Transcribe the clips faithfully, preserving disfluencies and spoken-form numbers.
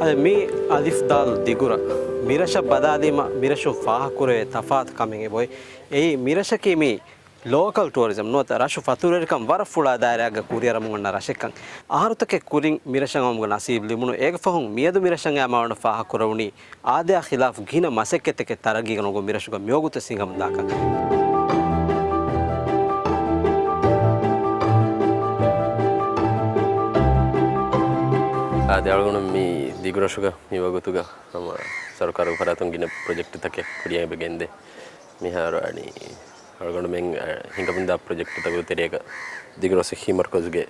އަދި މި އަލިފް ދާލް ދިގުރަށް މިރަށަށް ބަލާލީމަ މިރަށުން ފާހަގަކުރެވޭ ތަފާތު ކަމެއް އެބައޮތް. އެއީ މިރަށަކީ މީ ލޯކަލް ޓުއަރިޒަމް ނުވަތަ ރަށު ފަތުރުވެރިކަން ވަރަށް ފުޅާ ދާއިރާއެއްގަ ކުރިއަރަމުން އޮންނަ ރަށެއްކަން. އަހަރުތަކެއް ކުރިން މިރަށަށް އައުމުގެ ނަސީބު ލިބުނު. އޭގެ ފަހުން މިއަދު މިރަށަށް އައިމަ ވަން ފާހަގަކުރެވުނީ އާދަޔާ ޚިލާފު ގިނަ މަސައްކަތްތަކެއް ތަރައްގީގަ ނުގޮ މިރަށުގަ މިވަގުތު ހިނގަމުންދާކަން. އާދެ، އަޅުގަނޑު މި ދިގުރަށުގަ މިވަގުތުގަ ހަމަ ސަރުކާރުގެ ފަރާތުން ގިނަ ޕްރޮޖެކްޓްތަކެއް ކުރިއަށް އެބަ ގެންދޭ. މިހާރު އަނި އަޅުގަނޑުމެން، އަ، ހިނގަމުންދާ ޕްރޮޖެކްޓްތަކުގެ ތެރޭގަ ދިގުރަށް ޞިއްޙީ މަރުކަޒުގެ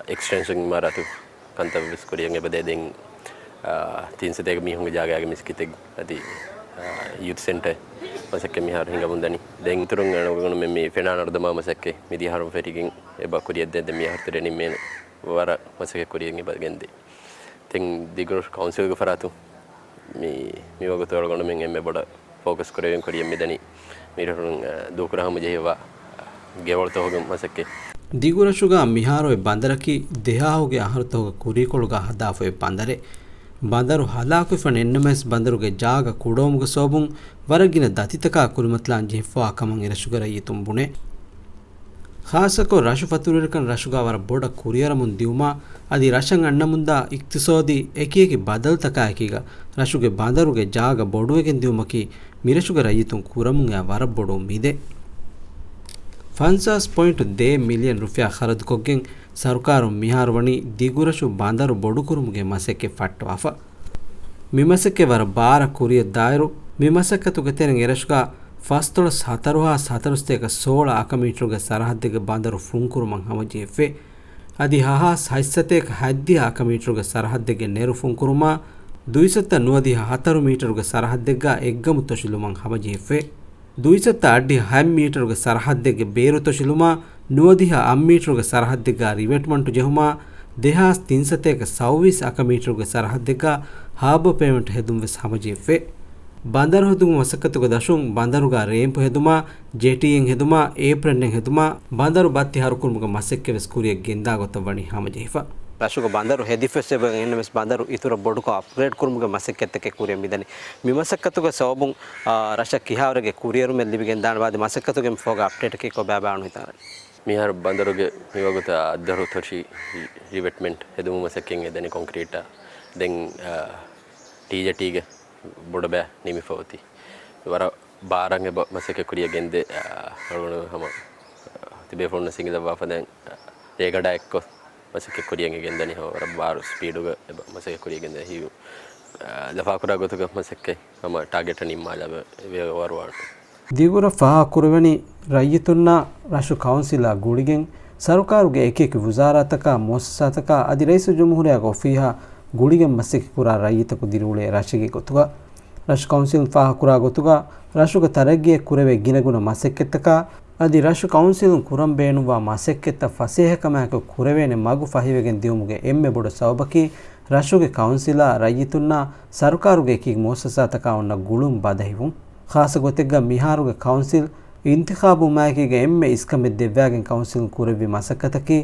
އެކްސްޓެންޝަން އިމާރާތު ކަންތައް ވެސް ކުރިއަށް އެބަދޭ. ދެން، އާ، ތިން ސަތޭކަ މީހުންގެ ޖާގައިގެ މިސްކިތެއް އަދި، އާ، ޔޫތު ސެންޓަރ މަސައްކަތް މިހާރު ހިނގަމުންދަނީ. ދެން އިތުރުން އަޅުގަނޑުމެން މި ފެނާ ނަރުދަމާ މަސައްކަތް މިދިޔަ އަހަރުން ފެށިގެން އެބަ ކުރިއަށްދޭ. ދެން މި އަހަރު ތެރޭ ނިންމޭނެ ވަރަށް މަސައްކަތް ކުރިއަށް އެބަ ގެންދޭ. ދެން ދިގުރަށު ކައުންސިލްގެ ފަރާތުން މި، މިވަގުތު އަޅުގަނޑުމެން އެންމެ ބޮޑަށް ފޯކަސް ކުރެވެން ކުރިއަށް މިދަނީ މިރަށުން، އަ، ދޫކުރާ ހަމަޖެހިފައިވާ ގެވަޅުތަކުގެ މަސައްކަތް. ދިގުރަށުގަ މިހާރު އޮތް ބަނދަރަކީ ދެހާހުގެ އަހަރުތަކުގެ ކުރީކޮޅުގަ ހަދާފައި އޮތް ބަނދަރެއް. ބަނދަރު ހަލާކުވެފަ ނެންނަމަވެސް ބަނދަރުގެ ޖާގަ ކުޑަވުމުގެ ސަބަބުން ވަރަށް ގިނަ ދަތިތަކާ ކުރިމަތިލާން ޖެހިފައިވާ ކަމަށް އެރަށުގެ ރައްޔިތުން ބުނޭ. ޚާއްޞަކޮށް ރަށު ފަތުރުވެރިކަން ރަށުގަ ވަރަށް ބޮޑަށް ކުރިއަރަމުން ދިއުމާ، އަދި ރަށަށް އަންނަމުންދާ އިޤްތިޞާދީ އެކިއެކި ބަދަލުތަކާއެކީގަ ރަށުގެ ބަނދަރުގެ ޖާގަ ބޮޑުވެގެން ދިއުމަކީ މިރަށުގެ ރައްޔިތުން ކުރަމުން އައި ވަރަށް ބޮޑު އުއްމީދެއް. ފަންސާސް ޕޮއިންޓު ދޭއް މިލިއަން ރުފިޔާ ޚަރަދުކޮށްގެން ސަރުކާރުން މިހާރު ވަނީ ދިގުރަށު ބަނދަރު ބޮޑުކުރުމުގެ މަސައްކަތް ފައްޓަވާފަ. މި މަސައްކަތް ވަރަށް ބާރަށް ކުރިއަށް ދާއިރު، މި މަސައްކަތުގެ ތެރެއިން އެރަށުގަ ފަސްދޮޅަސް ހަތަރު ހާސް ހަތަރު ސަތޭކަ ސޯޅަ އަކަމީޓަރުގެ ސަރަހައްދެއްގެ ބަނދަރު ފުންކުރުމަށް ހަމަޖެހިފައި. އަދި ހަ ހާސް ހަތް ސަތޭކަ ހަތްދިހަ އަކަމީޓަރުގެ ސަރަހައްދެއްގެ ނެރު ފުންކުރުމާ، ދުއިސައްތަ ނުވަދިހަ ހަތަރު މީޓަރުގެ ސަރަހައްދެއްގަ އެއްގަމު ތޮށިލުމަށް ހަމަޖެހިފައި. ދުއިސައްތަ އަށްޑިހަ ހަތް މީޓަރުގެ ސަރަހައްދެއްގެ ބޭރު ތޮށިލުމާ، ނުވަދިހަ އަށް މީޓަރުގެ ސަރަހައްދެއްގަ ރިވެޓްމަންޓު ޖެހުމާ، ދެހާސް ތިން ސަތޭކަ ސައުވީސް އަކަމީޓަރުގެ ސަރަހައްދެއްގަ ހާބަ ޕޭވެންޓް ހެދުން ވެސް ހަމަޖެހިފައި. ބަނދަރު ހެދުމުގެ މަސައްކަތުގެ ދަށުން ބަނދަރުގަ ރޭމްޕު ހެދުމާ، ޖެޓީއެއް ހެދުމާ، އޭޕްރެންއެއް ހެދުމާ، ބަނދަރު ބައްތި ހަރުކުރުމުގެ މަސައްކަތް ވެސް ކުރިއަށް ގެންދާ ގޮތަށް ވަނީ ހަމަޖެހިފަ. ރަށުގެ ބަނދަރު ހެދިފަ ވެސް އެބަ އެންނަމެސް ބަނދަރު އިތުރަށް ބޮޑުކޮށް އަޕްގްރޭޑް ކުރުމުގެ މަސައްކަތްތަކެއް ކުރިއަށް މިދަނީ. މި މަސައްކަތުގެ ސަބަބުން، އާ، ރަށަށް ކިހާވަރެއްގެ ކުރިއެރުމެއް ލިބިގެންދާނެ ވާދި މަސައްކަތުގެ މި ފޯގާ އަޕްޑޭޓަކީ ކޮބާބާ ނުހިތާނެ. މިހާރު ބަނދަރުގެ މިވަގުތަށް އައްދަރު ތޮށި ރިވެޓްމަންޓް ހެދުމު މަސައްކަތް އެދަނީ ކޮންކްރީޓާ. ދެން، އާ، ޓީޖެޓީގެ ބޮޑަށް ބައި ނިމިފަ އޮތީ. ވަރަށް ބާރަށް އެބަ މަސައްކަތް ކުރިއަށް ގެންދޭ، އާ، އަޅުގަނޑު ހަމަ، އާ، ތިބޭފުޅުންނަށް ސިނގިލައްވާފަ ދެން، އާ، ރޭގަނޑާ އެއްކޮށް މަސައްކަތް ކުރިއަށް ގެންދަނީ ހަމަ ވަރަށް ބާރު ސްޕީޑުގަ އެބަ މަސައްކަތް ކުރިއަށް ގެންދަނީ ހިޔު، އާ، ލަފާކުރާ ގޮތުގަ މަސައްކަތް ހަމަ ޓާގެޓަށް ނިންމާލާ ވެ-، ވެވަރުވާނެ. ދިގުރަށް ފާހަގަކުރެވެނީ ރައްޔިތުންނާ ރަށު ކައުންސިލާ ގުޅިގެން ސަރުކާރުގެ އެކިއެކި ވުޒާރާތަކާ، މުއައްސަސާތަކާ އަދި ރައީސުލްޖުމްހޫރިއްޔާގެ އޮފީހާ ގުޅިގެން މަސައްކަތްކުރާ ރައްޔިތަކު ދިރިއުޅޭ ރަށެއްގެ ގޮތުގަ، ރަށު ކައުންސިލުން ފާހަގަކުރާ ގޮތުގަ، ރަށުގެ ތަރައްގީއަށް ކުރެވޭ ގިނަގުނަ މަސައްކަތްތަކާ އަދި ރަށު ކައުންސިލުން ކުރަން ބޭނުންވާ މަސައްކަތްތައް ފަސޭހަކަމާއެކު ކުރެވޭނެ މަގު ފަހިވެގެން ދިއުމުގެ އެންމެ ބޮޑު ސަބަބަކީ، ރަށުގެ ކައުންސިލާ ރައްޔިތުންނާ ސަރުކާރުގެ އެކި މުއައްސަސާތަކާ އޮންނަ ގުޅުން ބަދަހިވުން. ޚާއްޞަ ގޮތެއްގަ މިހާރުގެ ކައުންސިލް އިންތިޚާބު މާއެކީގަ އެންމެ އިސްކަމެއް ދެއްވާގެން ކައުންސިލުން ކުރެއްވި މަސައްކަތަކީ،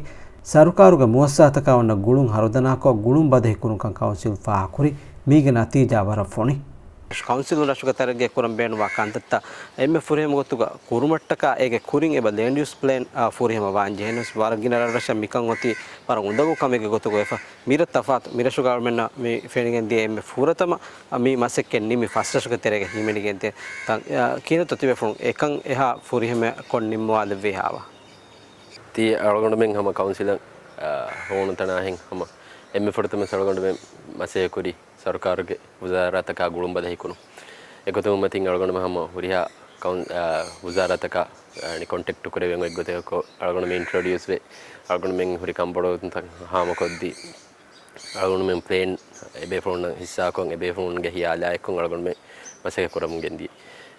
ސަރުކާރުގެ މުއައްސަސާތަކާ އޮންނަ ގުޅުން ހަރުދަނާކޮށް، ގުޅުން ބަދަހި ކުރުންކަން ކައުންސިލް ފާހަގަކުރި. މީގެ ނަތީޖާ ވަރަށް ފޮނި. ކައުންސިލުން ރަށުގެ ތަރައްގީއަށް ކުރަން ބޭނުންވާ ކަންތައްތައް އެންމެ ފުރިހަމަ ގޮތުގަ ކުރުމަށްޓަކާ އޭގެ ކުރިން އެބަ ލޭންޑް ޔޫސް ޕްލޭން، އާ، ފުރިހަމަ ވާން ޖެހެނީސް ވަރަށް ގިނަ ރަށްރަށަށް މިކަން އޮތީ ވަރަށް އުނދަގޫ ކަމެއްގެ ގޮތުގަ ވެފަ. މިރަށް ތަފާތު، މިރަށުގަ އަޅުމެންނަށް މި ފެނިގެން ދިޔަ އެންމެ ފުރަތަމަ މި މަސައްކަތް ނިމި ފަސް ރަށުގެ ތެރޭގަ ހިމެނިގެން ދިޔަ. ތަން، އާ، ކިހިނެއްތޯ ތިބޭފުޅުން އެކަން އެހާ ފުރިހަމަ ކޮށް ނިންމުވާލެއްވީ ހާވާ؟ ތީ އަޅުގަނޑުމެން ހަމަ ކައުންސިލަށް، އާ، ހޮވުނު ތަނާހެން ހަމަ އެންމެ ފުރަތަމަ އަޅުގަނޑުމެން މަސައްކަތް ކުރީ ސަރުކާރުގެ ވުޒާރާތަކާ ގުޅުން ބަދަހި ކުރުން. އެގޮތުން މަތިން އަޅުގަނޑުމެން ހަމަ ހުރިހާ ކައުން-، އާ، ވުޒާރާތަކާ، އާ، ކޮންޓެކްޓް ކުރެވެން އޮތް ގޮތަކަށް އަޅުގަނޑުމެން އިންޓްރޮޑިއުސް ވެ، އަޅުގަނޑުމެން ހުރި ކަންބޮޑުވުންތައް ހާމަކޮށްދީ، އަޅުގަނޑުމެން ޕްލޭން އެބޭފުޅުންނަށް ހިއްސާކޮށް، އެބޭފުޅުންގެ ހިޔާލާއެއްކޮށް އަޅުގަނޑުމެން މަސައްކަތް ކުރަމުން ގެންދިޔަ.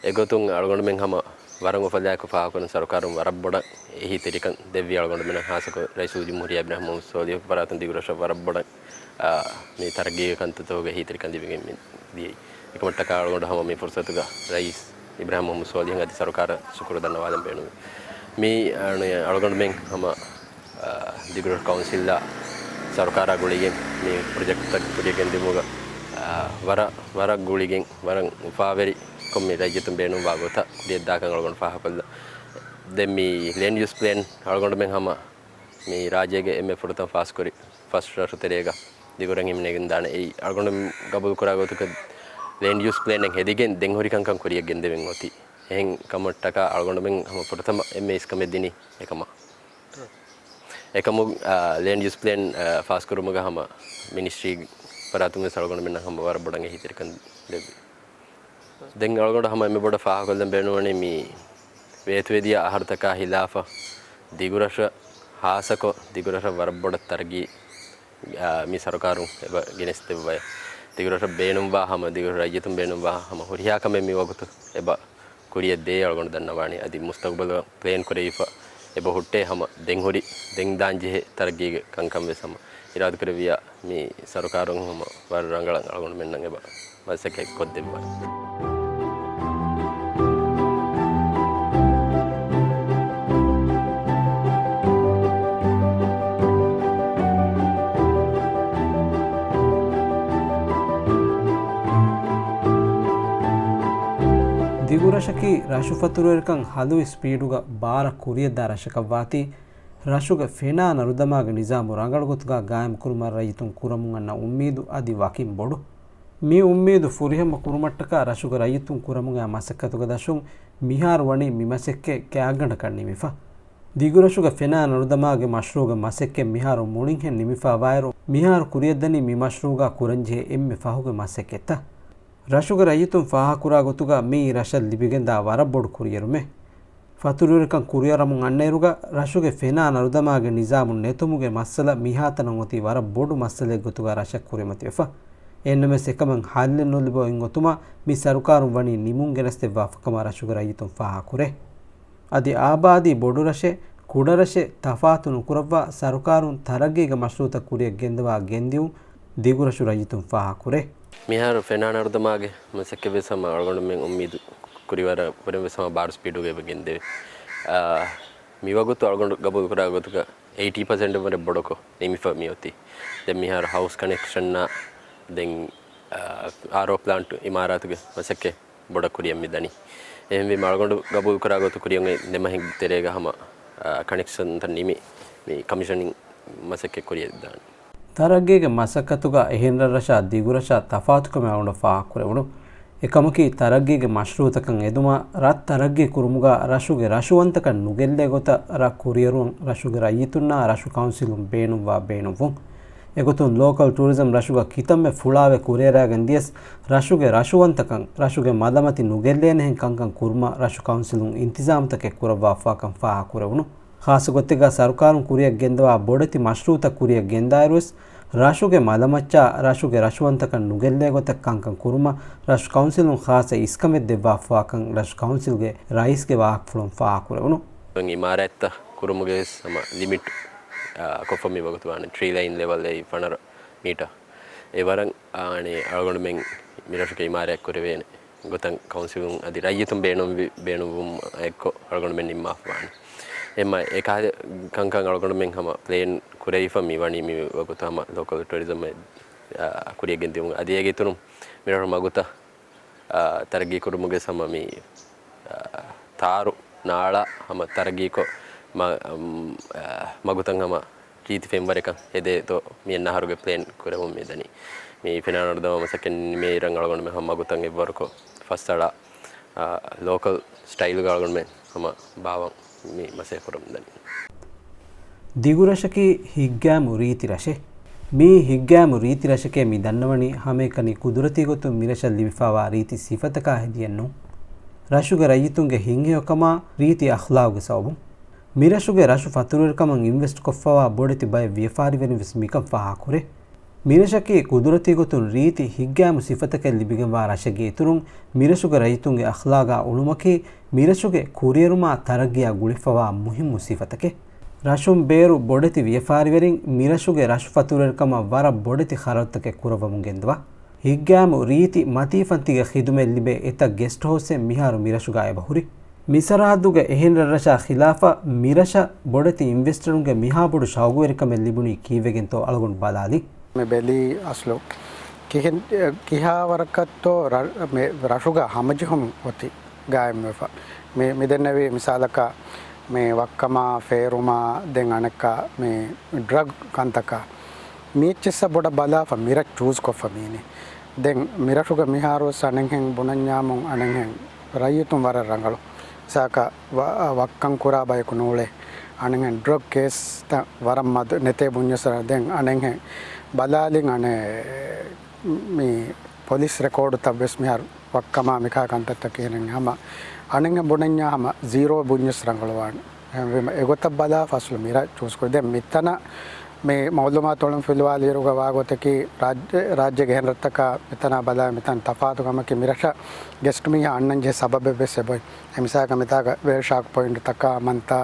އެގޮތުން އަޅުގަނޑުމެން ހަމަ ވަރަށް އުފަލާއެކު ފާހަގަކުރަން ސަރުކާރުން ވަރަށް ބޮޑަށް އެހީތެރިކަން ދެއްވި އަޅުގަނޑުމެންނަށް ހާއްސަކޮށް ރައީސުލްޖުމްހޫރިއްޔާ އިބްރާހިމް މުހައްމަދު ސޯލިހުގެ ފަރާތުން ދިގުރަށަށް ވަރަށް ބޮޑަށް، އާ، މި ތަރައްގީގެ ކަންތައްތަކުގެ އެހީތެރިކަން ލިބިގެން މި ދިޔައީ. އެކަމަށްޓަކާ އަޅުގަނޑު ހަމަ މި ފުރުސަތުގަ ރައީސް އިބްރާހިމް މުހައްމަދު ސޯލިހަށް އަދި ސަރުކާރަށް ޝުކުރު ދަންނަވާލަން ބޭނުންވޭ. މި، އަ، އަޅުގަނޑުމެން ހަމަ، އަ، ދިގުރަށް ކައުންސިލްއާ ސަރުކާރާ ގުޅިގެން މި ޕްރޮޖެކްޓްތައް ކުރިއަށް ގެންދިއުމުގަ އާ، ވަރަށް، ވަރަށް ގުޅިގެން، ވަރަށް އުފާވެރިކޮށް މި ރައްޔިތުން ބޭނުންވާ ގޮތަށް ކުރިޔަށްދާކަން އަޅުގަނޑު ފާހަގަކޮށްލަން. ދެން މި ލޭންޑް ޔޫސް ޕްލޭން އަޅުގަނޑުމެން ހަމަ މި ރާއްޖޭގެ އެންމެ ފުރަތަމަ ފާސްކުރި ފަސްޓް ރަށު ތެރޭގަ ދިގުރަށް ހިމެނިގެންދާނެ. އެއީ އަޅުގަނޑު ގަބޫލުކުރާ ގޮތުގަ ލޭންޑް ޔޫސް ޕްލޭނެއް ހެދިގެން ދެން ހުރި ކަންކަން ކުރިޔަށް ގެންދެވެން އޮތީ. އެހެން ކަމަށްޓަކާ އަޅުގަނޑުމެން ހަމަ ފުރަތަމަ އެންމެ އިސްކަމެއް ދިނީ އެކަމަށް. އެކަމު، އާ، ލޭންޑް ޔޫސް ޕްލޭން، އާ، ފާސްކުރުމުގަ ހަމަ މިނިސްޓްރީ ފަރާތުން ވެސް އަޅުގަނޑުމެންނަށް ހަމަ ވަރަށް ބޮޑަށް އެހީތެރިކަން ދެއްވި. ދެން އަޅުގަނޑު ހަމަ އެންމެ ބޮޑަށް ފާހަގަކޮށްލަން ބޭނުންވަނީ މި ވޭތުވެދިޔަ އަހަރުތަކާ ހިލާފަށް ދިގުރަށަށް ހާއްސަކޮށް ދިގުރަށަށް ވަރަށް ބޮޑަށް ތަރައްގީ، އާ، މި ސަރުކާރުން އެބަ ގެނެސްދެއްވައި. ދިގުރަށަށް ބޭނުންވާ ހަމަ، ދިގުރަށް ރައްޔިތުން ބޭނުންވާ ހަމަ ހުރިހާ ކަމެއް މި ވަގުތު އެބަ ކުރިޔަށް ދޭ އަޅުގަނޑު ދަންނަވާނީ. އަދި މުސްތަގުބަލަށް ޕްލޭން ކުރެވިފަ އެބަ ހުއްޓޭ ހަމަ ދެން ހުރި، ދެން ދާން ޖެހޭ ތަރައްގީގެ ކަންކަން ވެސް ހަމަ އިރާދަކުރެއްވިޔާ މި ސަރުކާރުން ހަމަ ވަރަށް ރަނގަޅަށް އަޅުގަނޑުމެންނަށް އެބަ މަސައްކަތް ކޮށްދެއްވާނެ. ދިގުރަށަކީ ރަށު ފަތުރުވެރިކަން ހަލުވި ސްޕީޑުގަ ބާރަށް ކުރިޔަށްދާ ރަށަކަށްވާތީ، ރަށުގެ ފެނާ ނަރުދަމާގެ ނިޒާމު ރަނގަޅުގޮތުގަ ގާއިމްކުރުމަށް ރައްޔިތުން ކުރަމުން އަންނަ އުއްމީދު އަދި ވަކިން ބޮޑު. މި އުއްމީދު ފުރިހަމަ ކުރުމަށްޓަކާ ރަށުގެ ރައްޔިތުން ކުރަމުން އައި މަސައްކަތުގެ ދަށުން މިހާރު ވަނީ މި މަސައްކަތް ގާތްގަނޑަކަށް ނިމިފަ. ދިގުރަށުގެ ފެނާ ނަރުދަމާގެ މަޝްރޫޢުގެ މަސައްކަތް މިހާރު މުޅިންހެން ނިމިފައިވާއިރު، މިހާރު ކުރިޔަށްދަނީ މި މަޝްރޫޢުގަ ކުރަންޖެހޭ އެންމެ ފަހުގެ މަސައްކަތްތައް. ރަށުގެ ރައްޔިތުން ފާހަގަކުރާ ގޮތުގަ މިއީ ރަށަށް ލިބިގެންދާ ވަރަށް ބޮޑު ކުރިއެރުމެއް. ފަތުރުވެރިކަން ކުރިއަރަމުން އަންނައިރުގަ ރަށުގެ ފެނާ ނަރުދަމާގެ ނިޒާމު ނެތުމުގެ މައްސަލަ މިހާތަނަށް އޮތީ ވަރަށް ބޮޑު މައްސަލައެއް ގޮތުގަ ރަށަށް ކުރިމަތިވެފަ. އެހެންނަމަވެސް އެކަމަށް ހައްލެއް ނުލިބި އޮތް އޮތުމަށް މި ސަރުކާރުން ވަނީ ނިމުން ގެނެސްދެއްވާފަކަމަށް ރަށުގެ ރައްޔިތުން ފާހަގަކުރޭ. އަދި އާބާދީ ބޮޑުރަށެއް، ކުޑަރަށެއް ތަފާތު ނުކުރައްވާ، ސަރުކާރުން ތަރައްގީގެ މަޝްރޫޢުތައް ކުރިއަށް ގެންދަވާ ގެންދިއުން ދިގުރަށު ރައްޔިތުން ފާހަގަކުރޭ. މިހާރު ފެނާ ނަރުދަމާގެ މަސައްކަތްވެސް ހަމަ އަޅުގަނޑުމެން އުއްމީދު ކުރިވަރަށް ވުރެން ވެސް ހަމަ ބާރު ސްޕީޑުގަ އެބަ ގެންދެވޭ. އާ، މިވަގުތު އަޅުގަނޑު ގަބޫލުކުރާ ގޮތުގަ އެއިޓީ ޕަސެންޓް ވަރަށް ބޮޑަކޮށް ނިމިފަ މިއޮތީ. ދެން މިހާރު ހައުސް ކަނެކްޝަންއާ ދެން، އާ، އާރޯ ޕްލާންޓް އިމާރާތުގެ މަސައްކަތް ބޮޑަށް ކުރިއަށް މި ދަނީ. އެހެންވީމަ އަޅުގަނޑު ގަބޫލުކުރާ ގޮތު ކުރިއަށް އޮތް ދެމަހެއް ތެރޭގަ ހަމަ، އާ، ކަނެކްޝަންތައް ނިމި މި ކޮމިޝަނިން މަސައްކަތް ކުރިއަށް ދާނެ. ތަރައްގީގެ މަސައްކަތުގަ އެހެން ރަށްރަށާ ދިގުރަށާ ތަފާތުކަމެއް އަޅުގަނޑަށް ފާހަގަކުރެވުނު. އެކަމަކީ، ތަރައްގީގެ މަޝްރޫޢުތަކަށް އެދުމަށް ރަށް ތަރައްގީ ކުރުމުގަ ރަށުގެ ރަށުވަންތަކަން ނުގެއްލޭ ގޮތަށް ރަށް ކުރިއެރުވަން ރަށުގެ ރައްޔިތުންނާ ރަށު ކައުންސިލުން ބޭނުންވާ ބޭނުންވުން. އެގޮތުން ލޯކަލް ޓޫރިޒަމް ރަށުގަ ކިތަންމެ ފުޅާވެ ކުރިއަރާގެން ދިޔަސް، ރަށުގެ ރަށުވަންތަކަން ރަށުގެ މަލަމަތި ނުގެއްލޭނެހެން ކަންކަން ކުރުމަށް ރަށު ކައުންސިލުން އިންތިޒާމުތަކެއް ކުރައްވާފާކަން ފާހަގަކުރެވުނު. ޚާއްޞަ ގޮތެއްގަ ސަރުކާރުން ކުރިއަށް ގެންދަވާ ބޮޑެތި މަޝްރޫޢުތައް ކުރިއަށް ގެންދާއިރުވެސް، ރަށުގެ މަލަމައްޗާ ރަށުގެ ރަށުވަންތަކަން ނުގެއްލޭ ގޮތަށް ކަންކަން ކުރުމަށް ރަށު ކައުންސިލުން ޚާއްޞަ އިސްކަމެއް ދެއްވާފާކަން ރަށު ކައުންސިލްގެ ރައީސްގެ ވާހަކަފުޅުން ފާހަގަކުރެވުނު. އިމާރާތްތައް ކުރުމުގެ ވެސް ހަމަ ލިމިޓް، އާ، ކޮށްފަ މި ވަގުތު ވާނެ ޓްރީ ލައިން ލެވަލް އެއީ ފަނަރަ މީޓަ. އެ ވަރަށް އާނެ އަޅުގަނޑުމެން މިރަށުގެ އިމާރާތް ކުރެވޭނެ ގޮތަށް ކައުންސިލުން އަދި ރައްޔިތުން ބޭނުންވި، ބޭނުންވުމާ އެއްކޮށް އަޅުގަނޑުމެން ނިންމާފަވާނެ. އެހެންމަ އެކަހަލަ ކަންކަން އަޅުގަނޑުމެން ހަމަ ޕްލޭން ކުރެވިފަ މި ވަނީ މި ވަގުތު ހަމަ ލޯކަލް ޓޫރިޒަމް، އާ، ކުރިއަށް ގެންދިއުމުގެ އަދި އޭގެ އިތުރުން މިރަށު މަގުތައް، އާ، ތަރައްގީ ކުރުމުގެ ހަމަ މި، އާ، ތާރު ނާޅާ ހަމަ ތަރައްގީކޮށް މަ-، އަމް، އާ، މަގުތައް ހަމަ ރީތި ފެންވަރެއްކަން ހެދޭތޯ މިއަންނަ އަހަރުގެ ޕްލޭން ކުރެވުން މި ދަނީ. މި ފެނާ ނަރުދަމާ މަސައްކަތް ނިމޭއިރަށް އަޅުގަނޑުމެން ހަމަ މަގުތައް އެއްވަރުކޮށް ފަސްއަޅާ، އާ، ލޯކަލް ސްޓައިލްގަ އަޅުގަނޑުމެން ހަމަ ބާވަން މި މަސައްކަތް ކުރަމުން ދަނީ. ދިގުރަށަކީ ހިތްގައިމު ރީތި ރަށެއް. މިއީ ހިތްގައިމު ރީތި ރަށެކޭ މި ދަންނަވަނީ ހަމައެކަނި ޤުދުރަތީ ގޮތުން މިރަށަށް ލިބިފައިވާ ރީތި ސިފަތަކާ ހެދިޔަން ނޫން. ރަށުގެ ރައްޔިތުންގެ ހިތްހެޔޮކަމާ ރީތި އަޚްލާގުގެ ސަބަބުން. މިރަށުގެ ރަށު ފަތުރުވެރިކަމަށް އިންވެސްޓް ކޮށްފައިވާ ބޮޑެތި ބައެއް ވިޔަފާރިވެރިން ވެސް މިކަން ފާހަގަކުރޭ. މިރަށަކީ ޤުދުރަތީ ގޮތުން ރީތި ހިތްގައިމު ސިފަތަކެއް ލިބިގެންވާ ރަށެއްގެ އިތުރުން، މިރަށުގެ ރައްޔިތުންގެ އަޚްލާގާ އުޅުމަކީ މިރަށުގެ ކުރިއެރުމާ ތަރައްގީއާ ގުޅިފަވާ މުހިއްމު ސިފަތަކެއް. ރަށުން ބޭރު ބޮޑެތި ވިޔަފާރިވެރިން މިރަށުގެ ރަށު ފަތުރުވެރިކަމަށް ވަރަށް ބޮޑެތި ޚަރަދުތަކެއް ކުރައްވަމުން ގެންދަވާ. ހިތްގައިމު ރީތި މަތީފަންތީގެ ޚިދުމަތް ލިބޭ އެތައް ގެސްޓް ހައުސްއެއް މިހާރު މިރަށުގާ އެބަ ހުރި. މި ސަރަހައްދުގެ އެހެން ރަށްރަށާ ޚިލާފަށް މިރަށަށް ބޮޑެތި އިންވެސްޓަރުންގެ މިހާ ބޮޑު ޝައުގުވެރިކަމެއް ލިބުނީ ކީއްވެގެންތޯ އަޅުގަނޑު ބަލާލީ. މި ބެލީ އަސްލު ކިހިން، ކިހާ ވަރަކަށްތޯ ރަ-، މި ރަށުގަ ހަމަޖެހުން އޮތީ ގާއިމްވެފަ. މި، މިދެންނެވީ މިސާލަކަށް މި ވައްކަމާ، ފޭރުމާ، ދެން އަނެއްކާ މި ޑްރަގް ކަންތަކާ. މި އެއްޗިއްސަށް ބޮޑަށް ބަލާފަ މިރަށް ޗޫސް ކޮށްފަ މީނީ. ދެން މިރަށުގަ މިހާރުވެސް އަނެއްހެން ބުނަންޏާމުން އަނެއްހެން ރައްޔިތުން ވަރަށް ރަނގަޅު. ސާކަ ވަ-، ވައްކަން ކުރާ ބަޔަކު ނޫޅޭ. އަނެއްހެން ޑްރަގް ކޭސްތައް ވަރަށް މަދު ނެތޭ ބުންޏަސް ދެން އަނެއްހެން ބަލާލިން އަނެއް މި ޕޮލިސް ރެކޯޑުތައް ވެސް މިހާރު ވައްކަމާ މިކާ ކަންތައްތައް ކިހިނެއް ހަމަ އަނެއްހެން ބުނަންޏާ ހަމަ ޒީރޯ ބުންޏަސް ރަނގަޅުވާނެ. އެހެންވީމަ އެގޮތަށް ބަލާފަ އަސްލު މިރަށް ޗޫސްކޮށް ދެން މިތަނަށް މި މައުލޫމާތު އޮޅުން ފިލުވާލިއިރުގަ ވާގޮތަކީ ރާއްޖެ، ރާއްޖޭގެ އެހެން ރަށްތަކާ މިތަނާ ބަލާ މިތަން ތަފާތު ކަމަކީ މިރަށަށް ގެސްޓް މީހާ އަންނަން ޖެހޭ ސަބަބެއްވެސް އެބޮތް. އެ މިސާލަކަށް މިތާގަ ވޭލް ޝާކް ޕޮއިންޓްތަކާ މަންތާ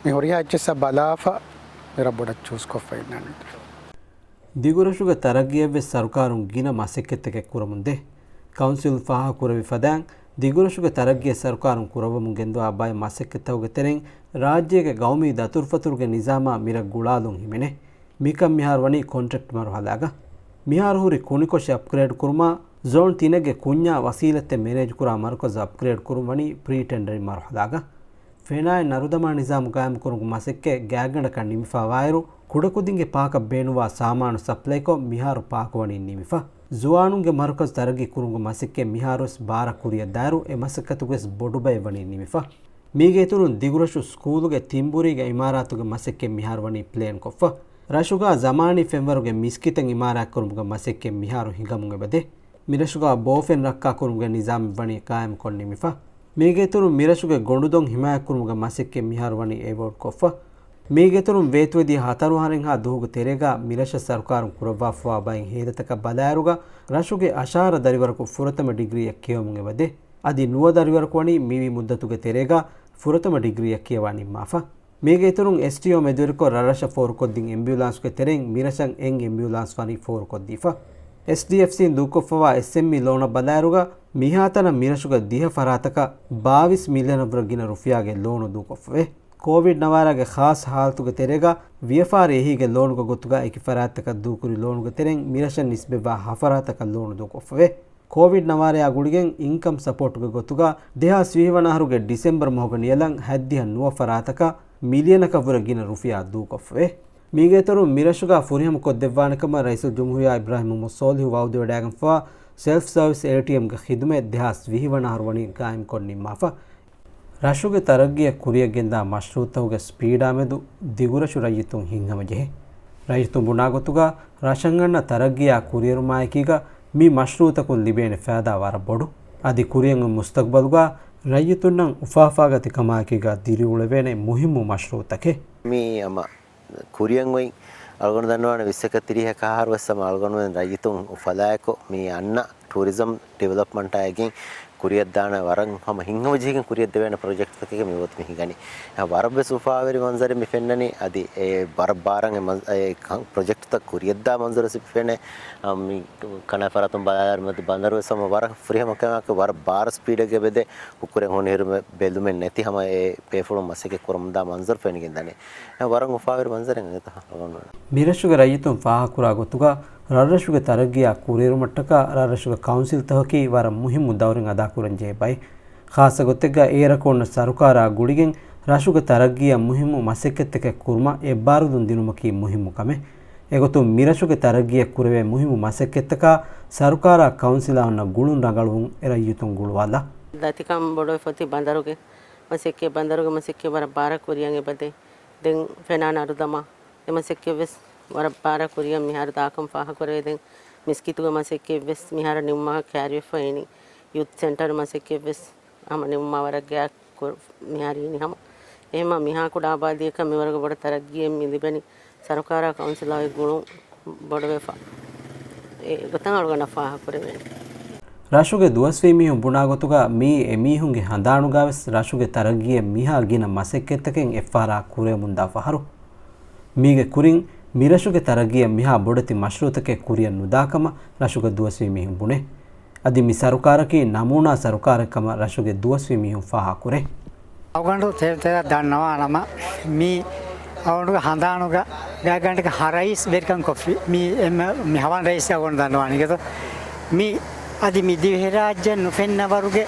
މި ހުރިހާ އެއްޗިއްސަށް ބަލާފަ މިރަށް ބޮޑަށް ޗޫސްކޮށްފަ އިންނާނެ. ދިގުރަށުގެ ތަރައްގީއެއްވެސް ސަރުކާރުން ގިނަ މަސައްކަތްތަކެއް ކުރަމުންދޭ. ކައުންސިލުން ފާހަގަކުރެއްވި ފަދައިން، ދިގުރަށުގެ ތަރައްގީއަށް ސަރުކާރުން ކުރައްވަމުން ގެންދަވާ ބައެއް މަސައްކަތްތަކުގެ ތެރެއިން ރާއްޖޭގެ ގައުމީ ދަތުރުފަތުރުގެ ނިޒާމާ މިރަށް ގުޅާލުން ހިމެނޭ. މިކަން މިހާރު ވަނީ ކޮންޓްރެކްޓް މަރުހަލާގަ. މިހާރު ހުރި ކުނިކޮށި އަޕްގްރޭޑް ކުރުމާ، ޒޯން ތިނެއްގެ ކުންޏާ ވަސީލަތްތައް މެނޭޖް ކުރާ މަރުކަޒު އަޕްގްރޭޑް ކުރުން ވަނީ ޕްރީ ޓެންޑަރިން މަރުހަލާގަ. ފެނާއިން ނަރުދަމާ ނިޒާމު ގާއިމްކުރުމުގެ މަސައްކަތް ގާތްގަނޑަކަށް ނިމިފަ ވާއިރު، ކުޑަކުދިންގެ ޕާކަށް ބޭނުންވާ ސާމާނު ސަޕްލައިކޮށް މިހާރު ޕާކު ވަނީ ނިމިފަ. ޒުވާނުންގެ މަރުކަޒު ތަރައްގީ ކުރުމުގެ މަސައްކަތް މިހާރުވެސް ބާރަށް ކުރިއަށް ދާއިރު، އެ މަސައްކަތުގަވެސް ބޮޑު ބައެއް ވަނީ ނިމިފަ. މީގެ އިތުރުން ދިގުރަށު ސްކޫލުގެ ތިންބުރީގެ އިމާރާތުގެ މަސައްކަތް މިހާރު ވަނީ ޕްލޭންކޮށްފަ. ރަށުގަ ޒަމާނީ ފެންވަރުގެ މިސްކިތެއް އިމާރާތްކުރުމުގެ މަސައްކަތް މިހާރު ހިނގަމުން އެބަދޭ. މިރަށުގަ ބޯފެން ރައްކާކުރުމުގެ ނިޒާމެއް ވަނީ ގާއިމްކޮށް ނިމިފަ. މީގެއިތުރުން މިރަށުގެ ގޮނޑުދޮށް ހިމާޔަތްކުރުމުގެ މަސައްކަތް މިހާރު ވަނީ އެވޯޑްކޮށްފަ. މީގެއިތުރުން ވޭތުވެދިޔަ ހަތަރު އަހަރެއްހާ ދުވަހުގެ ތެރޭގަ މިރަށަށް ސަރުކާރުން ކުރައްވާފަވާ ބައެއް ހޭދަތަކަށް ބަލާއިރުގަ، ރަށުގެ އަށާރަ ދަރިވަރަކު ފުރަތަމަ ޑިގްރީއަށް ކިޔަވަމުން އެބަދޭ. އަދި ނުވަ ދަރިވަރަކު ވަނީ މިވީ މުއްދަތުގެ ތެރޭގަ ފުރަތަމަ ޑިގްރީއަށް ކިޔަވާ ނިންމާފަ. މީގެ އިތުރުން އެސްޓީއޯ މެދުވެރިކޮށް ރަށްރަށަށް ފޯރުކޮށްދިން އެމްބިއުލާންސްގެ ތެރެއިން މިރަށަށް އެއް އެމްބިއުލާންސް ވަނީ ފޯރުކޮށްދީފަ. އެސްޑީއެފްސީން ދޫކޮށްފަވާ އެސްއެމްއީ ލޯނަށް ބަލާއިރުގަ މިހާތަނަށް މިރަށުގެ ދިހަ ފަރާތަކަށް ބާވީސް މިލިއަނަށްވުރެ ގިނަ ރުފިޔާގެ ލޯނު ދޫކޮށްފަވޭ. ކޯވިޑް ނަވާރާގެ ޚާއްޞަ ހާލަތުގެ ތެރޭގަ ވިޔަފާރި އެހީގެ ލޯނުގެ ގޮތުގަ އެކި ފަރާތްތަކަށް ދޫކުރި ލޯނުގެ ތެރެއިން މިރަށަށް ނިސްބަތްވާ ހަ ފަރާތަކަށް ލޯނު ދޫކޮށްފަވޭ. ކޯވިޑް ނަވާރަޔާ ގުޅިގެން އިންކަމް ސަޕޯޓުގެ ގޮތުގަ ދެހާސް ވިހި ވަނަ އަހަރުގެ ޑިސެމްބަރު މަހުގެ ނިޔަލަން ހަތްދިހަ ނުވަ ފަރާތަކަށް މިލިއަނަކަށްވުރެ ގިނަ ރުފިޔާ ދޫކޮށްފަވޭ. މީގެއިތުރުން މިރަށުގަ ފުރިހަމަ ކޮށްދެއްވާނެކަމަށް ރައީސުލްޖުމްހޫރިއްޔާ އިބްރާހިމް މުހައްމަދު ސޯލިހު ވައުދުވެވަޑައިގެންފަވާ ސެލްފް ސަރވިސް އޭޓީއެމްގެ ޚިދުމަތް ދެހާސް ވިހި ވަނަ އަހަރު ވަނީ ގާއިމްކޮށް ނިންމާފަ. ރަށުގެ ތަރައްގީއަށް ކުރިއަށްގެންދާ މަޝްރޫއުތަކުގެ ސްޕީޑާމެދު ދިގުރަށު ރައްޔިތުން ހިތްހަމަޖެހޭ. ރައްޔިތުން ބުނާ ގޮތުގަ ރަށަށް އަންނަ ތަރައްގީއާ ކުރިއެރުމާއެކީގަ މި މަޝްރޫއުތަކުން ލިބޭނެ ފައިދާ ވަރަށް ބޮޑު. އަދި ކުރިއަށް އޮތް މުސްތަގްބަލުގަ ރައްޔިތުންނަށް އުފާފާގަތި ކަމާއެކީގަ ދިރިއުޅެވޭނެ މުހިއްމު މަޝްރޫއުތަކެއް. މީ ހަމަ ކުރިއަށް އޮތް އަޅުގަނޑު ދަންނަވާނެ ވިއްސަކަށް ތިރީހަކަށް އަހަރުވެސް ހަމަ އަޅުގަނޑުމެން ރައްޔިތުން އުފަލާއެކު މި އަންނަ ޓޫރިޒަމް ޑިވެލޮޕްމަންޓާއިގެން ކުރިއަށްދާނެ ވަރަށް ހަމަ ހިތްހަމަޖެހިގެން ކުރިއަށްދެވޭނެ ޕްރޮޖެކްޓްތަކެއް މި ވަގުތު މި ހިނގަނީ. އެ، ވަރަށްވެސް އުފާވެރި މަންޒަރެއް މި ފެންނަނީ. އަދި އެ ވަރަށް ބާރަށް އެ މަން-، އެ ކަން-، ޕްރޮޖެކްޓްތައް ކުރިއަށްދާ މަންޒަރު ވެސް މި ފެނޭ. އަ، މި ކަނާ ފަރާތުން ބަލާލާއިރު މެދު ބަނދަރު ވެސް ހަމަ ވަރަށް ފުރިހަމަ ކަމާއެކު ވަރަށް ބާރަށް ސްޕީޑެއްގަ އެބަދޭ. ހުކުރެއް ހުނިހިރު ބެލުމެއް ނެތި ހަމަ އެ ބޭފުޅުން މަސައްކަތް ކުރަމުންދާ މަންޒަރު ފެނިގެންދަނީ. އެ ވަރަށް އުފާވެރި މަންޒަރެއް އެނގޭތަ؟ މިރަށުގެ ރައްޔިތުން ފާހަގަކުރާ ގޮތުގަ، ރަށްރަށުގެ ތަރައްގީއާ ކުރިއެރުމަށްޓަކާ ރަށްރަށުގެ ކައުންސިލްތަކަކީ ވަރަށް މުހިއްމު ދައުރެއް އަދާކުރަންޖެހޭ ބައެއް. ޚާއްޞަ ގޮތެއްގަ އޭރަކު އޮންނަ ސަރުކާރާ ގުޅިގެން ރަށުގެ ތަރައްގީއަށް މުހިއްމު މަސައްކަތްތަކެއް ކުރުމަށް އެއްބާރުލުން ދިނުމަކީ މުހިއްމު ކަމެއް. އެގޮތުން މިރަށުގެ ތަރައްގީއަށް ކުރެވޭ މުހިއްމު މަސައްކަތްތަކާ ސަރުކާރާ ކައުންސިލާ އޮންނަ ގުޅުން ރަނގަޅުވުން އެ ރައްޔިތުން ގުޅުވާލާ. ދަތިކަން ބޮޑުވެފަ އޮތީ ބަނދަރުގެ މަސައްކަތް، ބަނދަރުގެ މަސައްކަތް ވަރަށް ބާރަށް ކުރިއަށް އެބަދޭ. ދެން ފެނާ ނަރުދަމާ އެ މަސައްކަތްވެސް ވަރަށް ބާރަށް ކުރިއަށް މިހާރު ދާކަން ފާހަގަކުރެވޭ. ދެން މިސްކިތުގެ މަސައްކަތްވެސް މިހާރު ނިމުމަށް ކައިރިވެފަ އިނީ. ޔޫތް ސެންޓަރު މަސައްކަތްވެސް ހަމަ ނިމުމާ ވަރަށް ގާތް ކުރ-، މިހާރު އިނީ ހަމަ. އެހެންމަ މިހާ ކުޑަ އާބާދީއަކަށް މިވަރުގެ ބޮޑަށް ތަރައްގީއެއް މި ލިބެނީ ސަރުކާރާ ކައުންސިލާ އޮތް ގުޅުން ބޮޑުވެފަ. އެ ގޮތަށް އަޅުގަނޑަށް ފާހަގަކުރެވޭނެ. ރަށުގެ ދުވަސްވީ މީހުން ބުނާ ގޮތުގަ މިއީ އެމީހުންގެ ހަނދާނުގަވެސް ރަށުގެ ތަރައްގީއަށް މިހާ ގިނަ މަސައްކަތްތަކެއް އެއްފަހަރާ ކުރެވެމުންދާ ފަހަރު. މީގެ ކުރިން މިރަށުގެ ތަރައްގީއަށް މިހާ ބޮޑެތި މަޝްރޫއުތަކެއް ކުރިއަށް ނުދާކަމަށް ރަށުގެ ދުވަސްވީ މީހުން ބުނޭ. އަދި މި ސަރުކާރަކީ ނަމޫނާ ސަރުކާރެއް ކަމަށް ރަށުގެ ދުވަސްވީ މީހުން ފާހަގަކުރޭ. އަޅުގަނޑު ތެރެ ތެރެއަށް ދަންނަވާނަމަ، މި އަޅުގަނޑުގެ ހަނދާނުގަ ގާތްގަނޑަކަށް ހަ ރައީސް ވެރިކަން ކޮށްފި. މި އެންމެ މި ހަވާން ރައީސް އަޅުގަނޑު ދަންނަވާނީ ގެތޯ. މި އަދި މި ދިވެހިރާއްޖެ ނުފެންނަ ވަރުގެ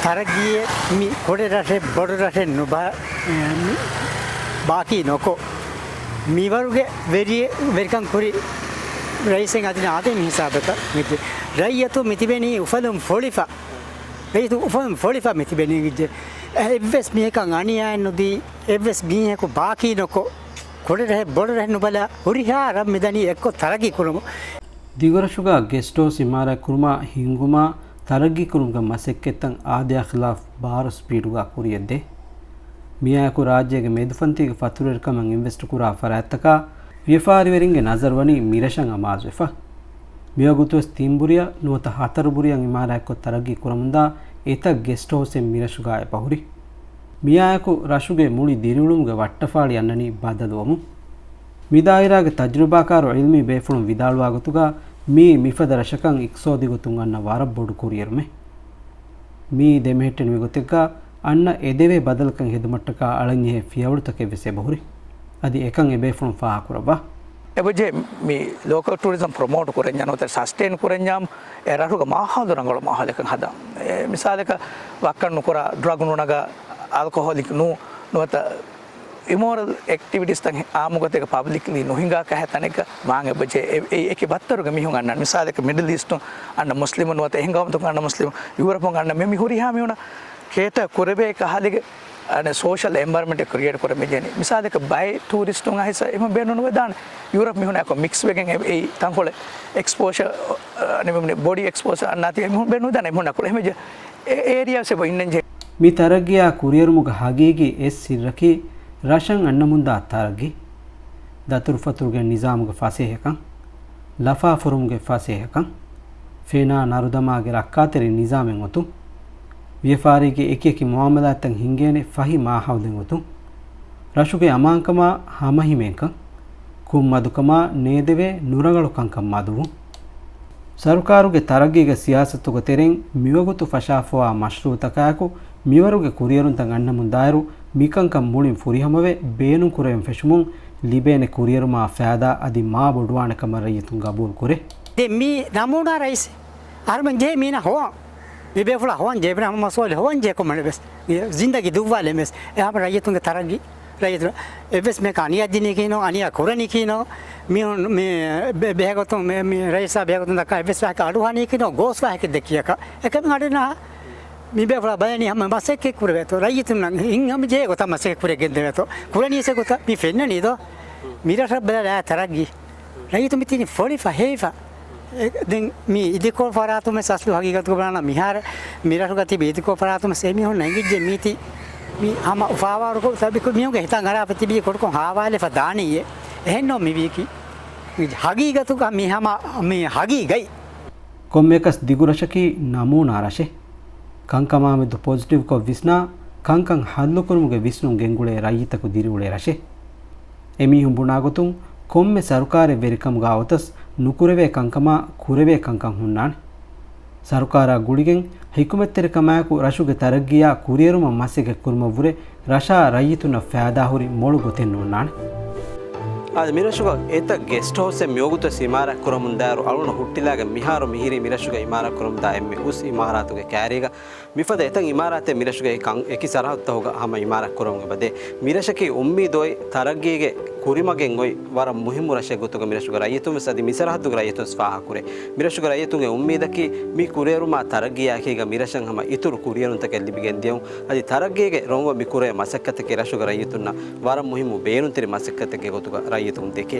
ތަރައްގީއެއް މި ކުޑަ ރަށެއް ބޮޑު ރަށެއް ނުބަ-، މި ބާކީ ނުކޮށް، މިވަރުގެ ވެރި-، ވެރިކަން ކުރި ރައީސެއް އަދި ނާދޭ މި ހިސާބަކަށް މި ދި-، ރައްޔަތު މި ތިބެނީ އުފަލުން ފޮޅިފަ. ރައްޔިތު އުފަލުން ފޮޅިފަ މި ތިބެނީ އިއްޖެ. އެއްވެސް މީހަކަށް އަނިޔާއެއް ނުދީ، އެއްވެސް މީހަކު ބާކީ ނުކޮށް، ކުޑަ ރަށެއް ބޮޑު ރަށެއް ނުބަލާ، ހުރިހާ ރަށް މިދަނީ އެއްކޮށް ތަރައްގީ ކުރަމުން. ދިގުރަށުގަ ގެސްޓް ހައުސް އިމާރާތް ކުރުމާ ހިންގުމާ، ތަރައްގީ ކުރުމުގެ މަސައްކަތްތައް އާދަޔާ ޚިލާފް ބާރު ސްޕީޑުގަ ކުރިޔަށްދޭ. މިއާއެކު ރާއްޖޭގެ މެދުފަންތީގެ ފަތުރުވެރިކަމަށް އިންވެސްޓް ކުރާ ފަރާތްތަކާ، ވިޔަފާރިވެރިންގެ ނަޒަރު ވަނީ މިރަށަށް އަމާޒުވެފަ. މިވަގުތުވެސް ތިންބުރިއަށް ނުވަތަ ހަތަރުބުރިއަށް އިމާރާތްކޮށް ތަރައްގީ ކުރަމުންދާ އެތައް ގެސްޓް ހައުސެއް މިރަށުގަ އެބަހުރި. މިއާއެކު ރަށުގެ މުޅި ދިރިއުޅުމުގެ ވައްޓަފާޅި އަންނަނީ ބަދަލުވަމުން. މި ދާއިރާގެ ތަޖުރިބާކާރު ޢިލްމީ ބޭފުޅުން ވިދާޅުވާ ގޮތުގަ، މީ މިފަދަ ރަށަކަށް އިޤްތިޞާދީ ގޮތުން އަންނަ ވަރަށް ބޮޑު ކުރިއެރުމެއް. މީ ދެމެހެއްޓެނިވި ގޮތެއްގަ އަންނަ އެދެވޭ ބަދަލަކަށް ހެދުމަށްޓަކާ އަޅަންޖެހޭ ފިޔަވަޅުތަކެއްވެސް އެބަހުރި. އަދި އެކަން އެބޭފުޅުން ފާހަގަކުރައްވާ. އެބަޖެހޭ މި ލޯކަލް ޓޫރިޒަމް ޕްރޮމޯޓް ކުރަންޏާ ނުވަތަ ސަސްޓެއިން ކުރަންޏާ އެ ރަށުގަ މާހައުލު ރަނގަޅު މާހައުލަކަށް ހަދާ. އެ މިސާލަކަށް ވައްކަން ނުކުރާ، ޑްރަގް ނުނަގާ، އަލްކޮހޮލިކް ނޫ، ނުވަތަ އިމޯރަލް އެކްޓިވިޓީސްތައް އާއްމުގޮތެއްގަ ޕަބްލިކްލީ ނުހިނގާ ކަހަލަ ތަނެއްގަ ވާން އެބަޖެހޭ. އެ، އެ، އެކި ބައްތަރުގެ މީހުން އަންނަން. މިސާލަކަށް މިޑްލް އީސްޓުން އަންނަ މުސްލިމުން ނުވަތަ އެހެން ގައުމުތަކުން އަންނަ މުސްލިމުން، ޔޫރަޕުން އަންނަ މި، މި ހުރިހާ މީހުންނަށް ކޭޓަ ކުރެވޭ ކަހަލަ އަނެއް ސޯޝަލް އެންވަޔަރަމެންޓެއް ކްރިއޭޓް ކުރަން މި ޖެހެނީ. މިސާލަކަށް ބައެއް ޓޫރިސްޓުން އައިސް އެހެން ބޭނުން ނުވެދާނެ. ޔޫރަޕް މީހުންނާއެކު މިކްސް ވެގެން އެ، އެ ތަންކޮޅެއް އެކްސްޕޯޝަ، އަ، އަނެއް ބޮޑީ އެކްސްޕޯޝަ އަންނާތީ އެ މީހުން ބޭނުން ނުވެދާނެ. އެ މީހުންނާ ކުޅެ އެހެން ވެއްޖެ. އެ އޭރިޔާސް އެބަ އިންނަން ޖެހޭ. މި ތަރައްގީއާ ކުރިއެރުމުގެ ހަގީގީ އެއް ސިއްރަކީ ރަށަށް އަންނަމުންދާ ތަރައްގީ. ދަތުރުފަތުރުގެ ނިޒާމުގެ ފަސޭހަކަން، ލަފާފުރުމުގެ ފަސޭހަކަން، ފެނާ ނަރުދަމާގެ ރައްކާތެރި ނިޒާމެއް އޮތުން، ވިޔަފާރީގެ އެކިއެކި މުއާމަލާތްތައް ހިންގޭނެ ފަހި މާހައުލެއް އޮތުން، ރަށުގެ އަމާންކަމާ ހަމަހިމޭންކަން، ކުށްމަދުކަމާ ނޭދެވޭ ނުރަނގަޅު ކަންކަން މަދުވުން. ސަރުކާރުގެ ތަރައްގީގެ ސިޔާސަތުގެ ތެރެއިން މިވަގުތު ފަށާފަވާ މަޝްރޫއުތަކާއެކު މިވަރުގެ ކުރިއެރުންތައް އަންނަމުންދާއިރު، މިކަންކަން މުޅިން ފުރިހަމަވެ، ބޭނުންކުރެވެން ފެށުމުން ލިބޭނެ ކުރިއެރުމާ ފައިދާ އަދި މާ ބޮޑުވާނެ ކަމަށް ރައްޔިތުން ގަބޫލު ކުރޭ. ދެން މީ ނަމޫނާ ރައީސް އަހަރުމެން ޖެހޭ މީނަ ހޮވަން. މި ބޭފުޅާ ހޮވަން ޖެހޭ، އިބްރާހިމް މަސްއޫލް ހޮވަން ޖެހޭ ކޮމަން ވެސް. ޒިންދަގީ ދުއްވާލެން ވެސް. އެ ހަމަ ރައްޔިތުންގެ ތަރައްގީ. ރައްޔިތުން އެއްވެސް މީހަކަށް އަނިޔާ ދިނީކީ ނޯ، އަނިޔާ ކުރަނީކީ ނޯ. މީހުން މި ބެ-، ބެހޭގޮތުން މި، މި ރައީސާ ބެހޭގޮތުން ދައްކާ އެއްވެސް ވާހަކަ އަޑުއަހަނީކީ ނޯ، ގޯސް ވާހަކަ ދެއްކިޔަކަ. އެކަމެއް އަޑު ނަހާ. މި ބޭފުޅާ ބަލަނީ ހަމަ މަސައްކަތް ކުރެވޭތޯ. ރައްޔިތުންނަށް ހިތްހަމަ ޖެހޭ ގޮތަށް މަސައްކަތް ކުރެވިގެން ދެވޭތޯ. ކުރަނީ ސެ ގޮތަށް މި ފެންނަނީ ދޯ. މި ރަށަށް ބަލާ ތަރައްގީ. ރައްޔިތުން މި ތިނި ފޮޅިފަ ހޭފަ. އެ، ދެން މި އިދިކޮޅު ފަރާތުން ވެސް އަސްލު ހަގީގަތުގަ ބަލާނަ މިހާރު މި ރަށުގަ ތިބި އިދިކޮޅު ފަރާތުން ވެސް އެމީހުން ނެގިއްޖެ މީތި މި ހަމަ އުފާވާރުކޮށް ތަބިކު މީހުންގެ ހިތަށް އަރާފަ ތިބީ ކޮޑުކޮށް ހާވާލެފަ ދާނީއޭ. އެހެންނޯ މިވީކީ. މި ހަގީގަތުގަ މި ހަމަ މި ހަގީގަތް. ކޮންމެއަކަސް ދިގު ރަށަކީ ނަމޫނާ ރަށެއް. ކަންކަމާމެދު ޕޮޒިޓިވްކޮށް ވިސްނާ، ކަންކަން ހައްލުކުރުމުގެ ވިސްނުން ގެންގުޅޭ ރައްޔިތަކު ދިރިއުޅޭ ރަށެއް. އެމީހުން ބުނާގޮތުން ކޮންމެ ސަރުކާރެއް ވެރިކަމުގަ އޮތަސް ނުކުރެވޭ ކަންކަމާ ކުރެވޭ ކަންކަން ހުންނާނެ. ސަރުކާރާ ގުޅިގެން ހިކުމަތްތެރިކަމާއެކު ރަށުގެ ތަރައްގީއާ ކުރިއެރުމަށް މަސައްކަތް ކުރުމަށްވުރެ ރަށާ ރައްޔިތުންނަށް ފައިދާހުރި މޮޅު ގޮތެއް ނޯންނާނެ. އާދެ، މިރަށުގަ އެތައް ގެސްޓް ހައުސްއެއް މިވަގުތުވެސް އިމާރާތް ކުރަމުންދާއިރު އަޅުގަނޑު ހުއްޓިލާގެން މިހާރު މިހިރީ މިރަށުގަ އިމާރާތް ކުރަމުންދާ އެންމެ އުސް އިމާރާތުގެ ކާރީގަ މިފަދަ އެތައް އިމާރާތެއް މިރަށުގައި ކަން އެކި ސަރަހައްދުތަކުގަ ހަމަ އިމާރާތް ކުރަމުން އެބަދޭ. މިރަށަކީ އުއްމީދު އޮތް ތަރައްގީގެ ކުރިމަގެއް އޮތް ވަރަށް މުހިއްމު ރަށެއް ގޮތުގަ މިރަށުގެ ރައްޔިތުން ވެސް އަދި މި ސަރަހައްދުގެ ރައްޔިތުން ވެސް ފާހަގަކުރޭ. މިރަށުގެ ރައްޔިތުންގެ އުއްމީދަކީ މި ކުރިއެރުމާ ތަރައްގީއާއެކީގަ މިރަށަށް ހަމަ އިތުރު ކުރިއެރުންތަކެއް ލިބިގެން ދިޔައުން. އަދި ތަރައްގީގެ ރޮނގު މި ކުރޭ މަސައްކަތަކީ ރަށުގެ ރައްޔިތުންނަށް ވަރަށް މުހިއްމު ބޭނުންތެރި މަސައްކަތެއްގެ ގޮތުގަ ރައްޔިތުން ދެކޭ.